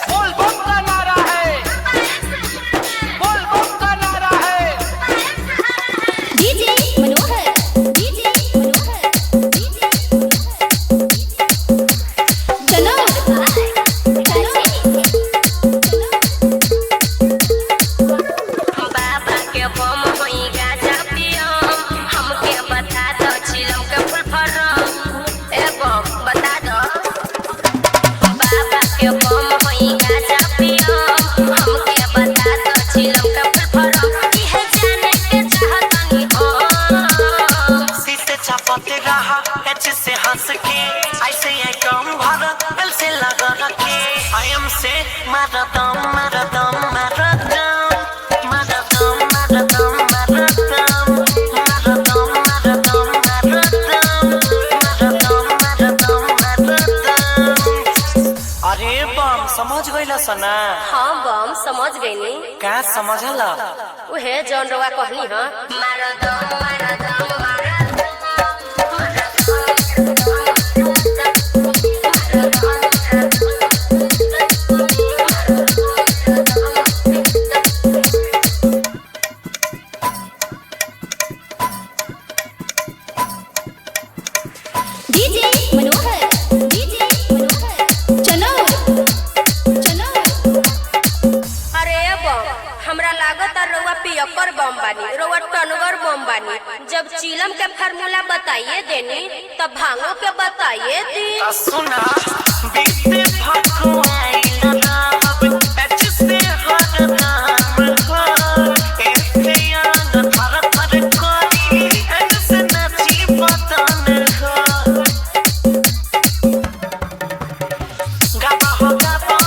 बोल बम का नारा है, बोल बम का नारा है। DJ Manohar, DJ Manohar, DJ चलो बाबा के बम होई गाजा पियम, हमके बता दो चिलम के फुल फरम। ए बम बता दो। बाबा के बम होई गाजा पियम, हमके बता दो चिलम के फुल फरम। इहे जाने के चाहतनी हम। सी से छापते रहा, एच से हंस के, आई से आइटम भर, एल से लगा रखे, I am से मारा दम मारा दम मारा दम मारा दम मारा दम मारा दम मारा दम मारा दम मारा दम मारा दम मारा दम मारा दम। अरे बम समझ गइल सना? हाँ बम समझ गईनी। का समझल? उहे जौन रउआ कहनी ह। मारा दम मारा दम मारा डीजे मनोहर, डीजे मनोहर, चलो चलो। अरे बम, हमरा लागत रउआ पियकर बम बानी, रउआ टनगर बम बानी। जब चिलम के फार्मूला बताइए देनी तब भांगो के बताइए दी। सुना बीते फकुआइल नाम, एच से हर नाम हो, एफ यांग थर थर कोरी, एन से नाची पतन हो। गाता हो गाता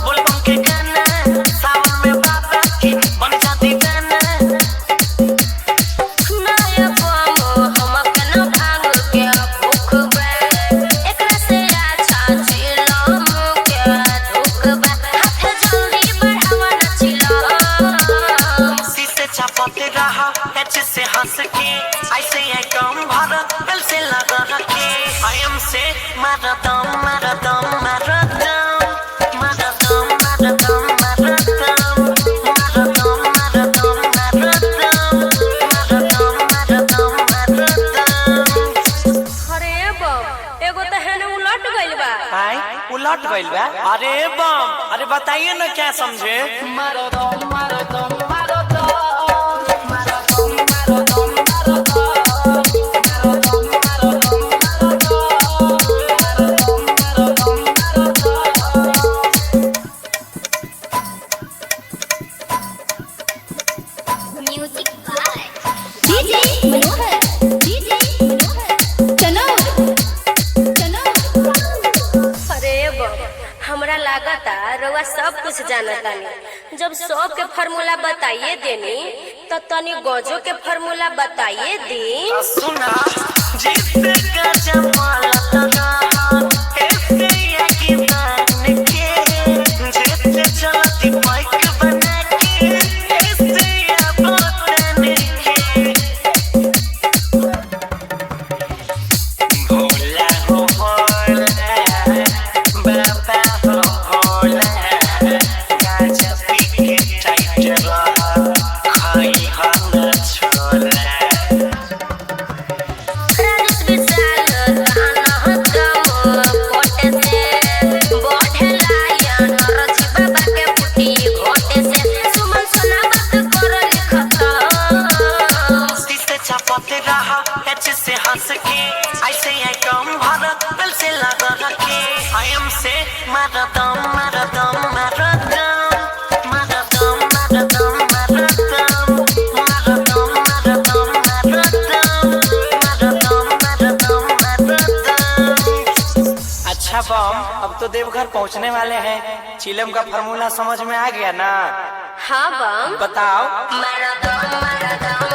बोल बम के गाना, सावन में बाबा के बन जाती गाना। नया बम हमके न भांग के भूख बा, एकरा से अच्छा चिलम के धूख बा। हाथ जल्दी बढ़ावा न चिलम। सी से छापते रहा, एच से हंस के, आई से आइटम भर, एल से लगा रखे, I am से मारा दम मारा दम मारा दम मारा दम मारा दम मारा दम मारा दम मारा दम मारा दम मारा दम मारा दम मारा दम। अरे बम, एगो तो हेने उलट गइल बा। आई उलट गइल बा। अरे बम, अरे बताइए ना क्या समझे? मारो दम मारो दम मारो दम मारो दम मारो दम मारो दम मारो दम मारो दम मारो दम मारो दम मारो दम। Music by DJ Manohar, DJ Manohar, चलो चलो। अरे बम, हमरा लागता रउआ सब कुछ जानतानी। जब सब के फार्मूला बताइए देनी त तनी गजो के फार्मूला बताइए दी। सुना जीते का जमाल तरा, ऐसे यकीन के जितने चलती बाइक बना के, ऐसे या बोतन के। भोला हो भोला, बाबा हो भोला, गाजा पी के टाइट रह, खाई हम छोला। राजेश विशाल गाना गम कोटे से बढ़ेला या नरजी बाबा के पुटी घोटे से। सुमन सोना बात कर लिखता। सी से छापते रहा, एच से हंस के, आई से आइटम भर, एल से लगा रखे, I am से मारा दम मारा दम मारा दम मारा दम मारा दम मारा दम मारा दम मारा दम मारा दम मारा दम मारा दम मारा दम। अच्छा बम, अब तो देवघर पहुंचने वाले हैं। चिलम का फार्मूला समझ में आ गया ना? हाँ बम। बताओ। मारा दम मारा दम।